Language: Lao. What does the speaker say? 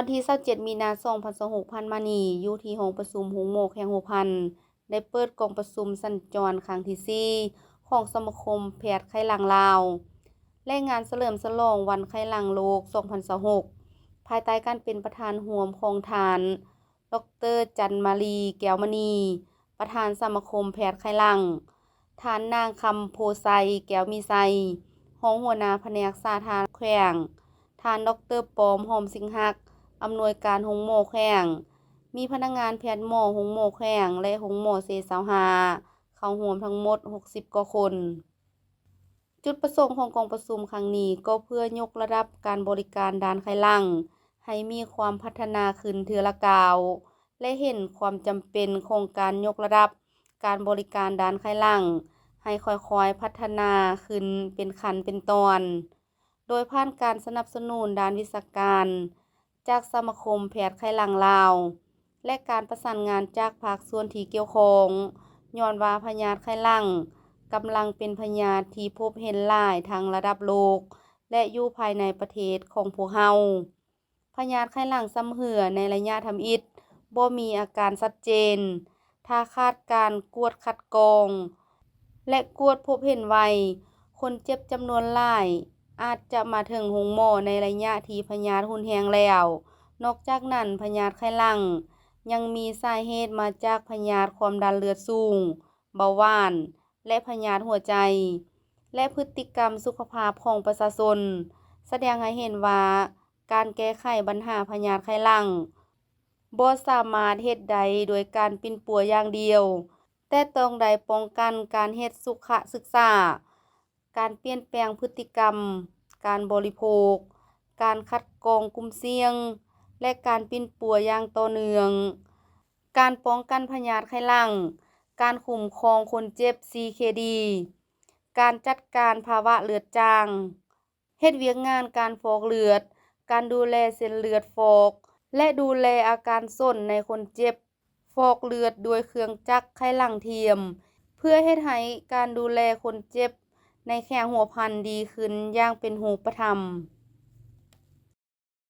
ວັນທີຊາວເຈັດ ມີນາ ສອງພັນຊາວຫົກ ຜ່ານມານີ້ ຢູ່ທີ່ຫ້ອງປະຊຸມໂຮງໝໍແຂວງຫົວພັນ ໄດ້ເປີດກອງປະຊຸມສັນຈອນຄັ້ງທີສີ່ ຂອງສະມາຄົມແພດໄຂ້ຫຼັງລາວ ແລະ ງານສະເຫຼີມສະຫຼອງວັນໄຂ້ຫຼັງໂລກ ສອງພັນຊາວຫົກ ພາຍໃຕ້ການເປັນປະທານຮ່ວມຂອງທ່ານ ດອກເຕີ ຈັນມາລີ ແກ້ວມະນີ ປະທານສະມາຄົມແພດໄຂ້ຫຼັງ, ທ່ານນາງ ຄຳໂພໄຊ ແກ້ວມີໄຊ ຮອງຫົວໜ້າພະແນກສາທາລະນະສຸກແຂວງ, ທ່ານ ດອກເຕີ ປອມ ຫອມສິງຮັກ ອຳນວຍການໂຮງໝໍແຂວງ, ມີພະນັກງານແພດໝໍໂຮງໝໍແຂວງ ແລະ ໂຮງໝໍເສຊາວຫ້າ ເຂົ້າຮ່ວມທັງໝົດ ຫົກສິບກວ່າຄົນ. ຈຸດປະສົງຂອງກອງປະຊຸມຄັ້ງນີ້ ກໍເພື່ອຍົກລະດັບການບໍລິການດ້ານໄຂ້ຫຼັງ ໃຫ້ມີຄວາມພັດທະນາຂຶ້ນເທື່ອລະກ້າວ ແລະ ເຫັນຄວາມຈຳເປັນຂອງການຍົກລະດັບການບໍລິການດ້ານໄຂ້ຫຼັງ ໃຫ້ຄ່ອຍໆພັດທະນາຂຶ້ນເປັນຂັ້ນເປັນຕອນ, ໂດຍຜ່ານການສະໜັບສະໜູນດ້ານວິຊາການ ຈາກສະມາຄົມແພດໄຂ້ຫຼັງລາວ ແລະ ການປະສານງານຈາກພາກສ່ວນທີ່ກ່ຽວຂ້ອງ, ຍ້ອນວ່າພະຍາດໄຂ້ຫຼັງກຳລັງເປັນພະຍາດທີ່ພົບເຫັນຫຼາຍທັງລະດັບໂລກ ແລະ ຢູ່ພາຍໃນປະເທດຂອງພວກເຮົາ. ພະຍາດໄຂ້ຫຼັງຊຳເຮື້ອໃນໄລຍະທຳອິດ ບໍ່ມີອາການຊັດເຈນ. ຖ້າຂາດການກວດຄັດກອງ ແລະ ກວດພົບເຫັນໄວ, ຄົນເຈັບຈຳນວນຫຼາຍອາດຈະມາເຖິງໂຮງໝໍໃນໄລຍະທີ່ພະຍາດຮຸນແຮງແລ້ວ. ນອກຈາກນັ້ນ, ພະຍາດໄຂ້ຫຼັງຍັງມີສາເຫດມາຈາກພະຍາດຄວາມດັນເລືອດສູງ, ເບົາຫວານ ແລະ ພະຍາດຫົວໃຈ, ແລະ ພຶດຕິກຳສຸຂະພາບຂອງປະຊາຊົນ ສະແດງໃຫ້ເຫັນວ່າ ການແກ້ໄຂບັນຫາພະຍາດໄຂ້ຫຼັງ ບໍ່ສາມາດເຮັດໄດ້ໂດຍການປິ່ນປົວຢ່າງດຽວ, ແຕ່ຕ້ອງໄດ້ປ້ອງກັນການເຮັດສຸຂະສຶກສາ, ການປ່ຽນແປງພຶດຕິກຳການບໍລິໂພກ, ການຄັດກອງກຸ່ມສ່ຽງ ແລະ ການປິ່ນປົວຢ່າງຕໍ່ເນື່ອງ, ການປ້ອງກັນພະຍາດໄຂ້ຫຼັງ, ການຄຸ້ມຄອງຄົນເຈັບ ຊີ ເຄ ດີ, ການຈັດການພາວະເລືອດຈາງ, ເຮັດວຽກງານການຟອກເລືອດ, ການດູແລເສັ້ນເລືອດຟອກ ແລະ ດູແລອາການສົນໃນຄົນເຈັບ, ຟອກເລືອດດ້ວຍເຄື່ອງຈັກໄຂ້ຫຼັງທຽມ ເພື່ອເຮັດໃຫ້ການດູແລຄົນເຈັບໃນແຂວງຫົວພັນດີຂຶ້ນຢ່າງເປັນຮູບປະທຳ.